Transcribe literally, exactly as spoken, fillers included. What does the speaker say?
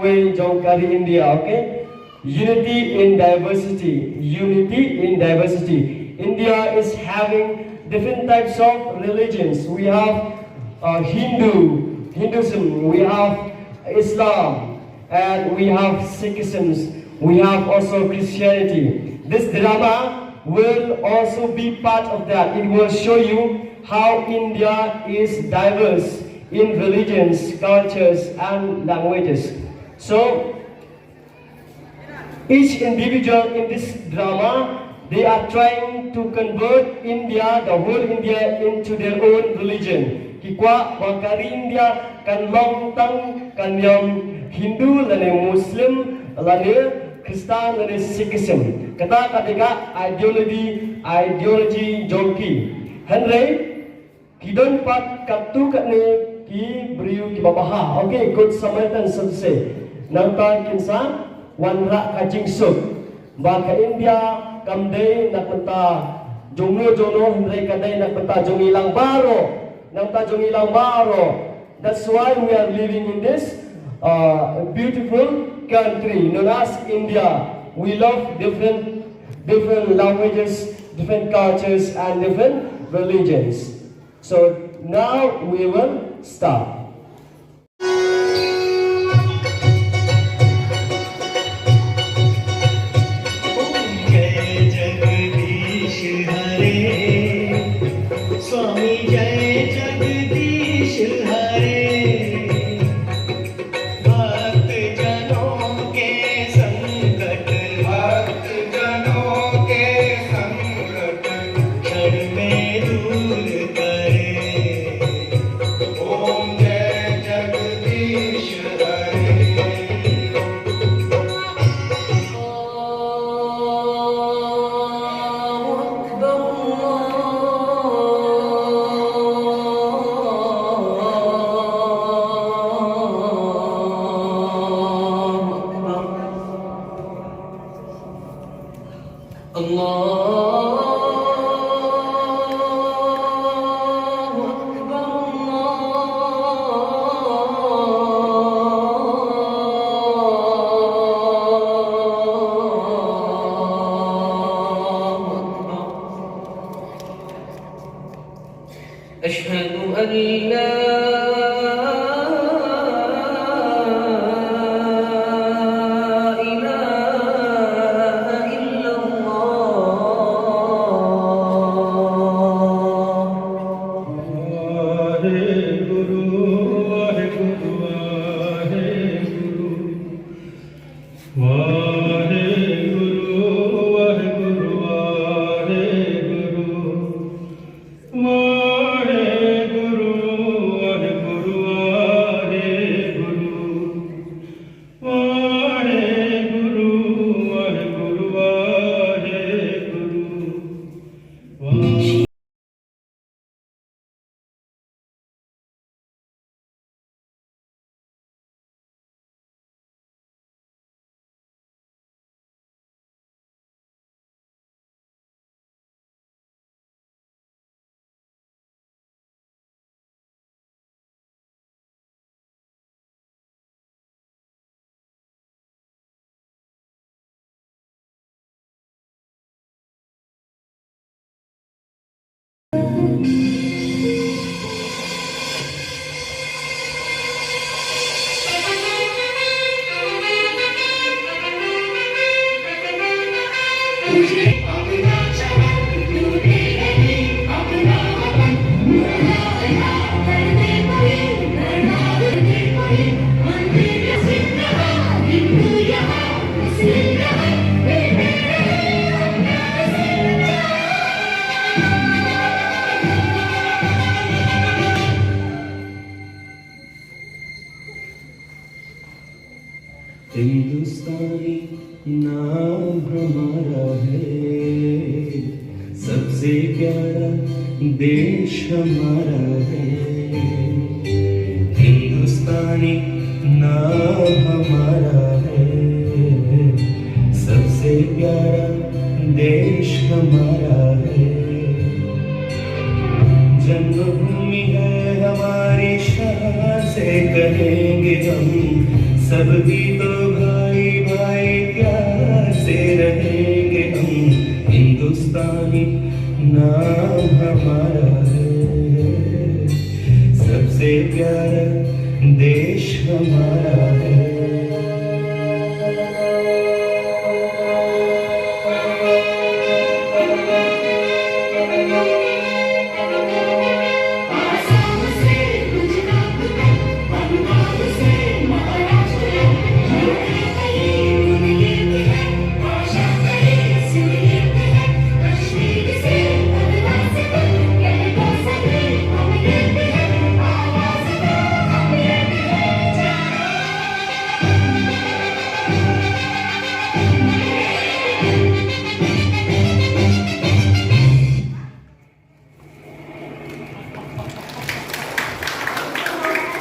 Wei jong ka ri India, okay? Unity in diversity. Unity in diversity. India is having different types of religions. We have uh, Hindu, Hinduism, we have Islam, and we have Sikhism, we have also Christianity. This drama will also be part of that. It will show you how India is diverse in religions, cultures, and languages. So, each individual in this drama, they are trying to convert India, the whole India, into their own religion. Ki kwah ba ka ri India kan long tang ka niam Hindu lane Muslim lane Khristan lane Sikhism. Kata ka dei ka ideology, ideology jong ki. Hynrei ki don pat katto katne ki briew kiba bha. Okay, good Samaritan, so to say. Nangta kin sa wanrah ka jingsuk ba ka India kam dei na ka bynta jongno jongno, hynrei ka dei na ka bynta jong ngi lang baroh. Nangta jong ngi lang baroh. That's why we are living in this uh, beautiful country known as India. We love different different languages, different cultures, and different religions. So now we will start. जय जगदीश हरे, स्वामी जय जगदीश हरे। भक्त जनों के संकट, भक्त जनों के संकट क्षण में दूर करे। ओम जय जगदीश हरे। الله أكبر، الله أكبر. أشهد أن لا إله إلا الله. हिंदुस्तानी नाम हमारा है, सबसे प्यारा देश हमारा है। हिंदुस्तानी नाम हमारा है, सबसे प्यारा देश हमारा है। जन्मभूमि है हमारी, शान से कहेंगे हम, सब तो भाई भाई प्यार से रहेंगे हम, हिंदुस्तानी नाम हमारा है, सबसे प्यारा देश हमारा